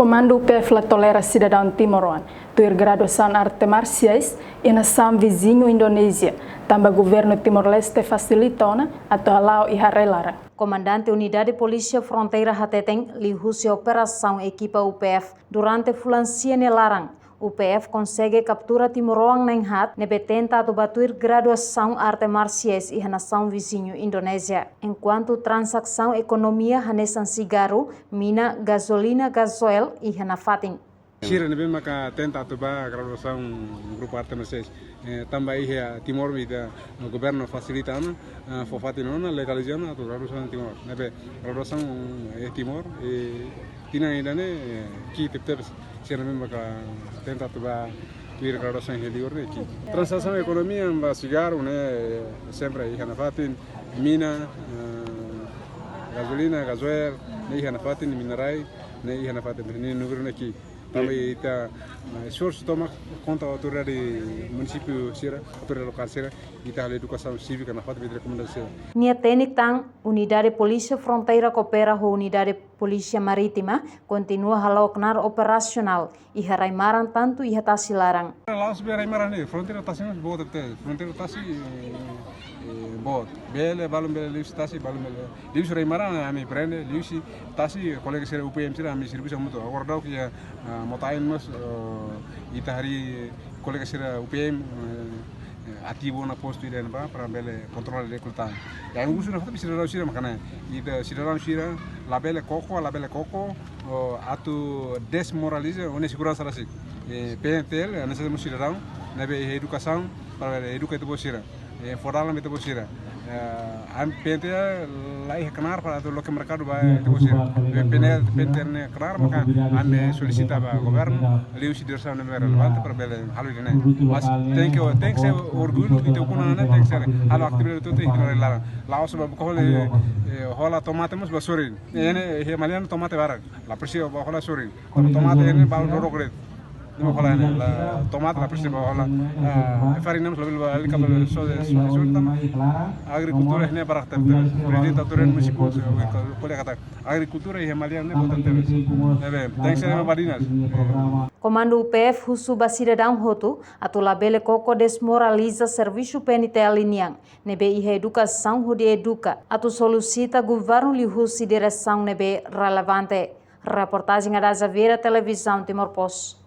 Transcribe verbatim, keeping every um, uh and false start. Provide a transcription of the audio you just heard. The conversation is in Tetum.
Komandu U P F la tolera sidadaun timoroan tuir graduasaun arte marsiais iha nasaun viziñu Indonézia, tanba governu Timor-Leste fasilita ona atu hala'o iha rai laran. Komandante Unidade Polísia Fronteira hateten, liuhusi operasaun ekipa U P F durante fulan sia nia laran, U P F konsege kaptura timoroan na'in-haat ne'ebé tenta atu bá tuir graduasaun arte marsiais iha nasaun viziñu Indonézia. Enkuantu tranzasaun ekonomia hanesan sigarru, mina, gazolina, gazoel iha nafatin. Sira ne'ebé maka tenta atu bá graduasaun grupu arte marsiais, eh, tanba iha Timor ita, eh, governu fasilita ona, eh, fó fatin ona, legaliza ona atu graduasaun Timor. Ne'ebé graduasaun, eh, Timor, eh, tinan ida-ne'e, eh, ki'ik tebetebes. Sira ne'ebé maka tenta atu bá tuir graduasaun iha liur ne'e ki'ik. Tranzasaun ekonomia ba sigarru ne'e, eh, sempre iha nafatin, mina, eh, gazolina, gazoel, ne'e iha nafatin, minerais, ne'e iha nafatin, ne'e númeru ne'e ki'ik. Tanba ita, eh, esforsu tomak kontra autoridade munisípiu sira, autoridade lokál sira, ita halo edukasaun sívika nafatin, ita rekomenda sira. Nia hateten tan, Unidade Polísia Fronteira koopera ho Unidade Polísia Marítima kontinua hala'o knaar operasionál iha rai-maran tantu iha tasi laran. La'ós be rai-maran ne'e, fronteira tasi mós boot tebes, fronteira tasi, eh, eh, boot. Bele, balun bele liuhusi tasi, balun bele liuhusi rai-maran, ami prende, liuhusi tasi, kolega sira U P M sira, ami servisu hamutuk. Agora daudauk iha, ah, Mota-Ain mós, oh, ita harii kolega sira U P M, eh, eh, ativu ona postu ida-ne'ebá para bele kontrola direitu tan. Ya, ami husu nafatin sidadaun sira mak ne'e. Ita sidadaun sira labele koko, labele koko, oh, atu desmoraliza, ó-nia seguransa rasik. Eh, P N T L, hanesan mós sidadaun, ne'ebé iha edukasaun, para bele eduka ita-boot sira. Eh, fó dalan ba ita-boot sira. Eh, ami P N T L la iha knaar para atu loke merkadu ba ita-boot sira. Be P N T L, P N T L ne'e knaar maka ami solisita ba governu, liuhusi diresaun ne'ebé relevante para bele halo ida-ne'e. Mas tenke, tenke ser orgullu ita ukun ona ne'e, tenke ser halo atividade hotu-hotu iha rai laran. La'ós ba buka hola, eh, hola tomate mós ba sorin. Ne'e, ne'e, iha Maliana tomate barak. La presiza ba hola sorin. Tanba tomate ne'e balu dodok de'it. Ne'e mak hola ne'e, la, tomate la presiza ba hola. Ah, farina mós labele ba, labele ba so, so, so, tanba agrikultura ne'e barak tebes. Prezidente autoridade munisípiu, eh, ko'alia katak agrikultura iha Maliana ne'e boot tebes. Ne'ebé, tenke ser badinas. Eh. Komandu U P F husu ba sidadaun hotu atu labele koko desmoraliza servisu P N T L nian, ne'ebé iha edukasaun hodi eduka atu solisita governu liuhusi diresaun ne'ebé relevante. Reportajen Ada Xaviera, Televizaun Timor Post.